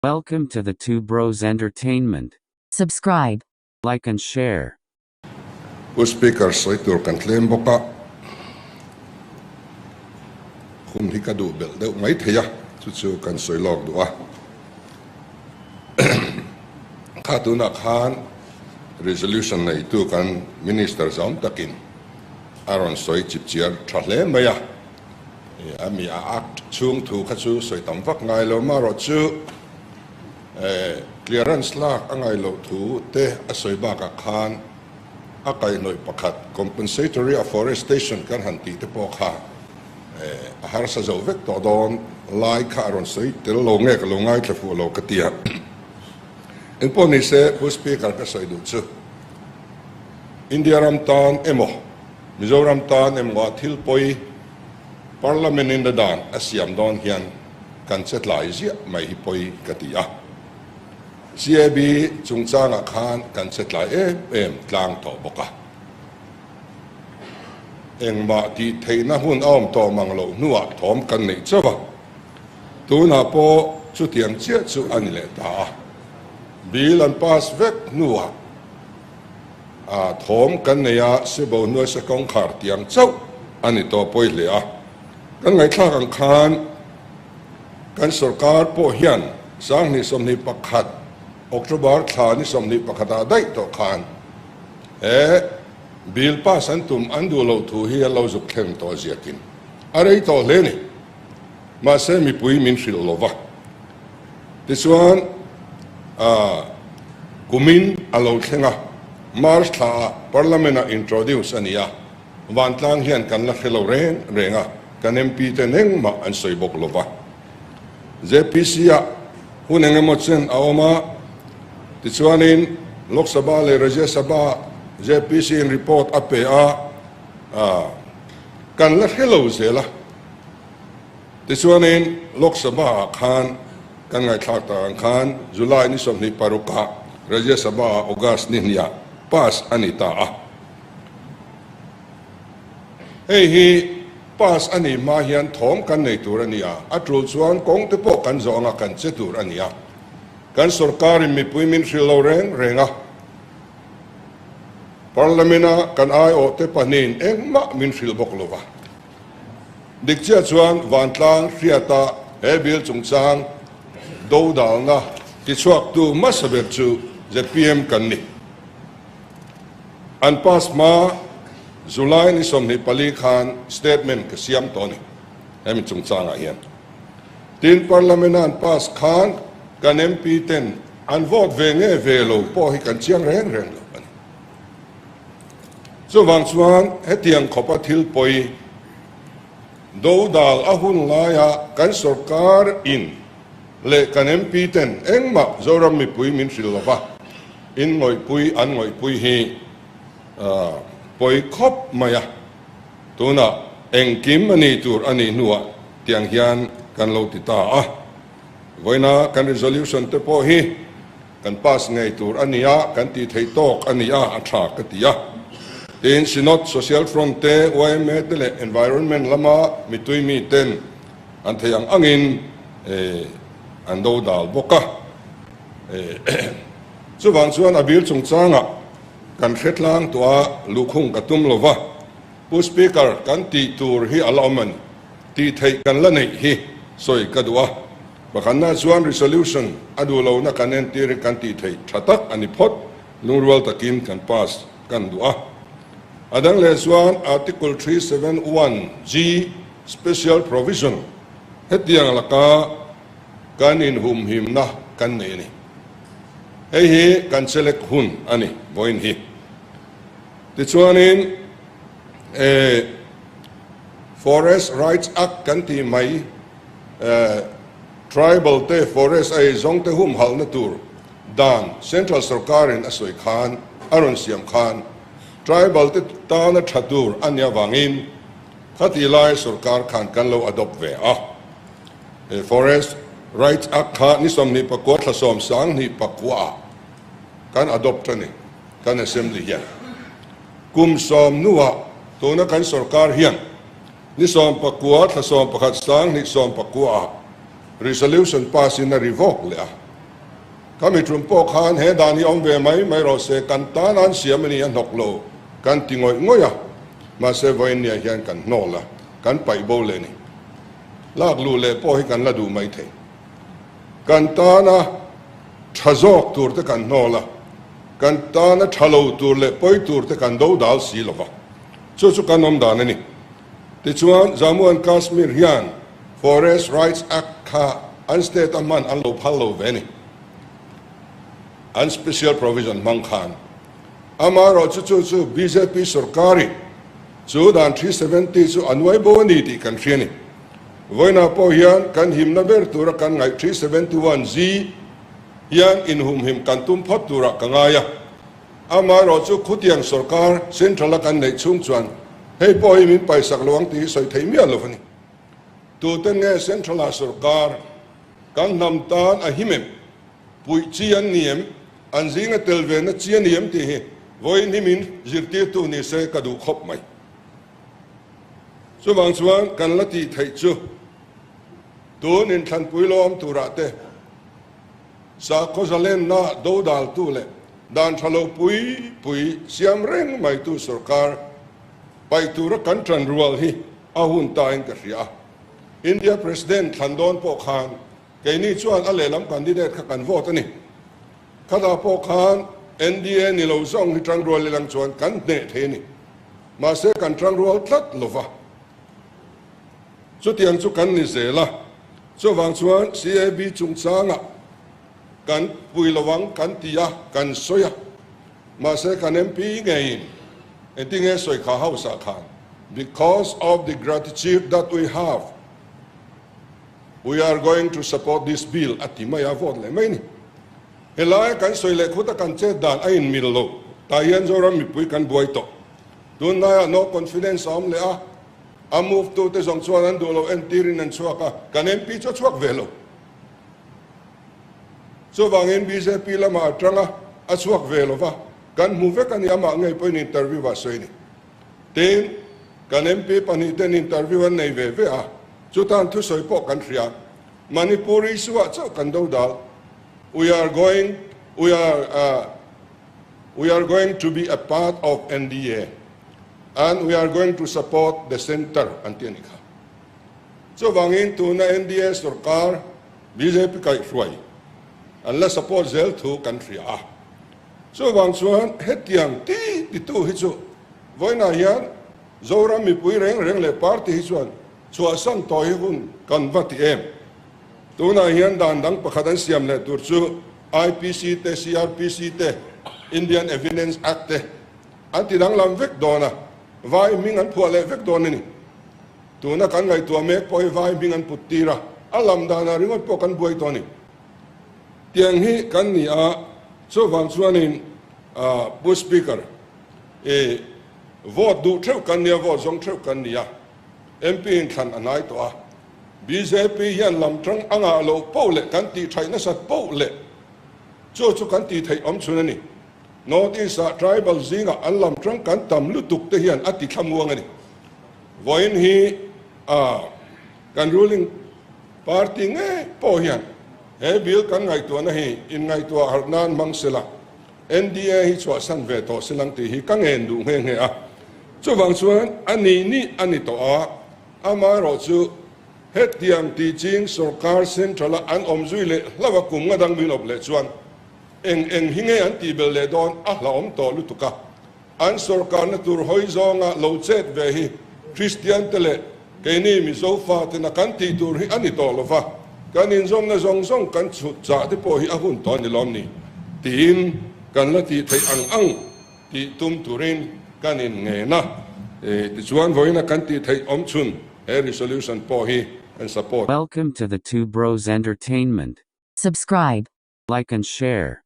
Welcome to the Two Bros Entertainment. Subscribe. Like and share. Pu Speaker, sawi tur kan tlem bawk a, hun hi ka duh belh deuh mai thei a, chu chu kan sawi lawk duh a. Kha tunah khan resolution neitu kan Minister zawm takin a rawn sawi chipchiar tha hle mai a. A mi a act chhung thu kha chu sawi tam vak ngai lo marawh chu clearance lak a ngai loh thu te a sawi bakah khan a kaihhnawih pakhat compensatory afforestation kan han tih te pawh kha a harsa zo vek tawh dawn lai kha a rawn sawi tel lo nge ka lo ngaithla fuh lo ka ti a. Engpawh ni se Pu Speaker ka sawi duh chu India ram tan emaw Mizoram tan emaw thil pawi Parliament in a dan a siam dawn hian kan che tlai ziah mai hi pawi ka ti a. CAB chungchangah khan kan che tlai em em tlang tawh bawk a. Engmah tih theihna hun a awm tawh mang loh hnuah thawm kan neih chauh a. Tunah pawh chutiang chiah chu a ni leh ta a. Bill an pass vek hnuah A thawm kan nei a, Sibo hnuaisa kawngkhar tiang chauh a ni tawh pawi hle a. Kan ngaihthlak ang khan kan sorkar pawh hian 2021 October thla ni 21 ah daih tawh khan he bill pass an tum an duh loh thu hi an lo zuk thleng tawh ziakin a rei tawh hle ni. Mahse mipui min hrilh lo va. Tichuan, kumin a lo thleng a, March thlaah Parliament-ah introduce a ni a, vantlang hian kan la hre lo reng reng a, kan MP ten engmah an sawi bawk lo va. JPC-ah hun eng emaw chen a awm a, tichuanin Lok Sabha leh Rajya Sabha JPC-in report a pe a, kan la hre lo zel a. Tichuanin Lok Sabha ah khan kan ngaihthlak tak ang khan July ni 26 ah Rajya Sabha ah August ni hnih ah pass a ni ta a. Hei hi pass a nih hma hian thawm kan nei tur a ni a, a tul chuan kawng te pawh kan zawh anga kan che tur a ni a. Kan sorkar in mipui min hrilh lo reng reng a. Parliament a kan aiawh te pahnihin engmah min hrilh bawk lo va. Dik chiah chuan vantlang hriata he bill chungchang dodalna tichhuaktu hmasa ber chu zpm kan ni. An pass hma July ni 24 khan statement ka siam tawh a ni hemi chungchangah hian. Tin, Parliament-a an pass khan kan MP ten an vote ve nge ve lo pawh hi kan chiang reng reng lo a ni. Chuvang chuan hetiang khawpa thil pawi dodal a hun laia kan sorkar in leh kan MP ten engmah Zoram mipui min hrilh lova in ngawihpui an ngawihpui hi pawi khawp mai a, tunah engkim a ni tur a nih hnuah tiang hian kan lo ti ta a. Vawiina kan resolution te pawh hi Kan pass ngei tur a nia, kan tih theih tawk a nia, a tha ka ti a. Tin, Synod, Social Front te, yma te leh Environment lama mitui mi ten an theih ang angin an do dal bawk a. Chuvang chuan a bil chungchangah kan hre tlang tawh a, luhkhung ka tum lo va. Pu Speaker, kan tih tur hi a la awm a ni. Tih theih kan la neih hi sawi ka duh a. Pakhatna chuan resolution a duh lohna kan entir hi kan tih theih tha tak a ni phawt, lungrual takin kan pass kan duh a. A dang leh chuan Article 371 G Special Provision hetiang laka kan inhumhimna kan nei a ni. Hei hi kan chelek hun a ni vawiin hi. Tichuanin Forest Rights Act kan tih mai Tribal te forest a eizawng te humhalhna tur dan Central sorkarin a sawi khan a rawn siam khan Tribal te tana tha tur a nih avangin khati lai sorkar khan kan lo adopt ve a. He Forest Rights Act kha ni 29 thla 79 ah kan adopt a ni kan Assembly hian. Kum 10 hnuah tuna kan sorkar hian Ni 19 thla 11 19 ah resolution pass in a revoke leh a. Khami tum pawh khan he dan hi awm ve mai mai rawh se, kan tan an siam a ni a hnawk lo kan ti ngawih ngawih a, mahse vawiinniah hian kan hnawl a, kan paih bo leh a ni. Lak luh leh pawh hi kan la duh mai thei. Kan tana tha zawk tur te kan hnawl a, kan tana tha lo tur leh pawi tur te kan do dal si lo va, chu chu kan awm dan a ni. Tichuan, Jammu and Kashmir hian Forest Rights Act kha an state a hman an lo phal lo ve a ni. An special provision hmang khan. Amaherawh chu chu chu bjp sorkarin chu dan 370 chu a nuai bo a ni tih kan hria a ni. Vawiinah pawh hian kan himna ber tura kan ngaih 371G hian inhumhim kan tum phawt turah ka ngai a. Amaherawh chu khutiang sorkar central a kan neih chhung chuan hei pawh hi min paisak lo ang tih hi sawi theih miah lo a ni. Tute nge central ah sorkar kan hnam tan a him em? Puih chi an ni em? An zinga tel ve na chi a ni em tih hi vawiin hi min zirtirtu ni se ka duh khawp mai. Chuvang chuan kan la tih theih chu tun inthlanpui lo awm turah te sakhaw zalenna dodaltu leh dan tha lo pui pui siam reng maitu sorkar paih tura kan tan rual hi a hun tain ka hria a. India President thlan dawn pawh khan keini chuan a lehlam candidate kha kan vote a ni. Khatah pawh khan NDA ni lo zawng hi tangrual ilang chuan kan hneh thei a ni. Mahse kan tangrual tlat lo va. Chutiang chu kan ni zel a. Chuvang chuan CAB chungchangah kan pui lo ang kan ti a, kan sawi a. Mahse kan MP ngeiin engtinge sawi kha House ah khan because of the gratitude that we have, we are going to support this bill a ti mai a, vote leh mai a ni. Helaia kan sawi leh khuta kan chet dan a inmil lo, tah hian Zoram mipui kan buai tawh. Tunlaiah no confidence a awm leh a, a move tute zawng chuan an duh lo entirin an chhuak a, kan MP chu a chhuak ve lo. Chuvangin bjp lamah a tang a, a chhuak ve lo va, kan hmu vek a ni, amah ngei pawhin interview ah sawi a ni. Tin, kan MP pahnihten interview an nei ve ve a, chutan thusawi pawh kan hria. Manipur issue ah chauh kan do dal. We are going, we are, uh, we are going to be a part of NDA and we are going to support the centre an ti a ni kha. Chuvangin tuna NDA sorkar bjp kaihhruai an la support zel thu kan hria a. Chuvang chuan hetiang ti titu hi chu vawiinah hian Zoram mipui reng reng leh party hi chuan chhuahsan tawh hi hun kan va ti em. Tunah hian dan dang pakhat an siam leh tur chu IPC te, CRPC te, Indian Evidence Act te an ti danglam vek dawn a, vai hming an phuah leh vek dawn a ni. Tuna kan ngaihtuah mek pawh hi vai hming an put tir a, a lam danah ringawt pawh kan buai tawh a ni. Tiang hi kan ni a, chuvang chuanin Pu Speaker, i vote duh theuh kan ni a, vote zawng theuh kan ni a, MP in thlan a hnai tawh a, bjp hian lam tang a ngah loh poh leh kan tih thaih nasat poh leh chu chu kan tih theih awm chhun a ni. North East ah tribal zingah an lam tang kan tam lutuk te hian a ti thlamuang a ni. Vawiin hi a kan ruling party ngei pawh hian he bill kan ngaihtuahna hi inngaihtuah harh nan hmang sela NDA hi chhuahsan ve tawh selang tih hi ka ngen duh nghe nghe a. Chuvang chuan a nih nih a ni tawh a, amaherawh chu hetiang tih ching sorkar central a an awm zui leh hlauh a kum nga dang min awp leh chuan eng eng hi nge an tih belh leh dawn a hlauhawm tawh lutuk a. An sorkarna tur hawi zawnga lo chet ve hi Kristian te leh keini Mizo fatena kan tih tur hi a ni tawh lo va, kan inzawmna zawng zawng kan chhut chah te pawh hi a hun tawh a ni lawm ni tiin kan la tih theih ang ang tih tum turin kan inngen a. Tichuan vawiina kan tih theih awm chhun he resolution pawh hi kan support. Welcome to the Two Bros Entertainment. Subscribe. Like and share.